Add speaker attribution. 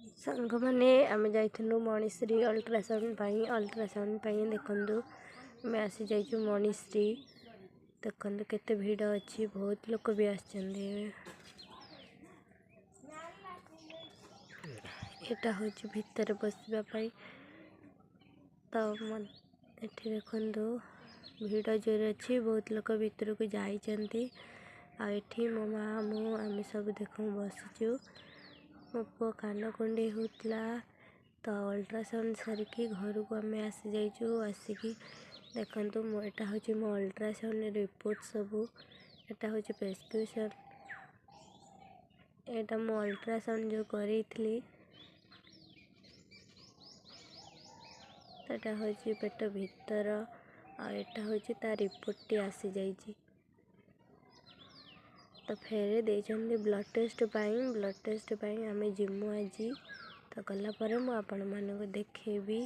Speaker 1: ସାଙ୍ଗମାନେ, ଆମେ ଯାଇଥିଲୁ ମଣିଶ୍ରୀ ଅଲ୍ଟ୍ରାସାଉଣ୍ଡ ପାଇଁ। ଅଲ୍ଟ୍ରାସାଉଣ୍ଡ ପାଇଁ ଦେଖନ୍ତୁ, ଆମେ ଆସିଯାଇଛୁ ମଣିଶ୍ରୀ। ଦେଖନ୍ତୁ କେତେ ଭିଡ଼ ଅଛି, ବହୁତ ଲୋକ ବି ଆସିଛନ୍ତି। ଏଇଟା ହେଉଛି ଭିତରେ ବସିବା ପାଇଁ। ତ ଏଠି ଦେଖନ୍ତୁ ଭିଡ଼ ଜୋରେ ଅଛି, ବହୁତ ଲୋକ ଭିତରକୁ ଯାଇଛନ୍ତି। ଆଉ ଏଠି ମୋ ମା', ମୁଁ, ଆମେ ସବୁ ଦେଖୁ ବସିଛୁ। ମୋ ପୁଅ କାନ କୁଣ୍ଡେଇ ହେଉଥିଲା। ତ ଅଲ୍ଟ୍ରାସାଉଣ୍ଡ ସାରିକି ଘରକୁ ଆମେ ଆସିଯାଇଛୁ। ଆସିକି ଦେଖନ୍ତୁ, ମୁଁ ଏଇଟା ହେଉଛି ମୋ ଅଲ୍ଟ୍ରାସାଉଣ୍ଡ ରିପୋର୍ଟ ସବୁ। ଏଇଟା ହେଉଛି ପ୍ରେସକ୍ରିପସନ୍। ଏଇଟା ମୁଁ ଅଲ୍ଟ୍ରାସାଉଣ୍ଡ ଯେଉଁ କରେଇଥିଲି, ଏଇଟା ହେଉଛି ପେଟ ଭିତର, ଆଉ ଏଇଟା ହେଉଛି ତା ରିପୋର୍ଟଟି ଆସିଯାଇଛି। ତ ଫେରେ ଦେଇଛନ୍ତି ବ୍ଲଡ଼ ଟେଷ୍ଟ ପାଇଁ। ବ୍ଲଡ଼ ଟେଷ୍ଟ ପାଇଁ ଆମେ ଯିମୁ ଆଜି। ତ ଗଲା ପରେ ମୁଁ ଆପଣମାନଙ୍କୁ ଦେଖେଇବି।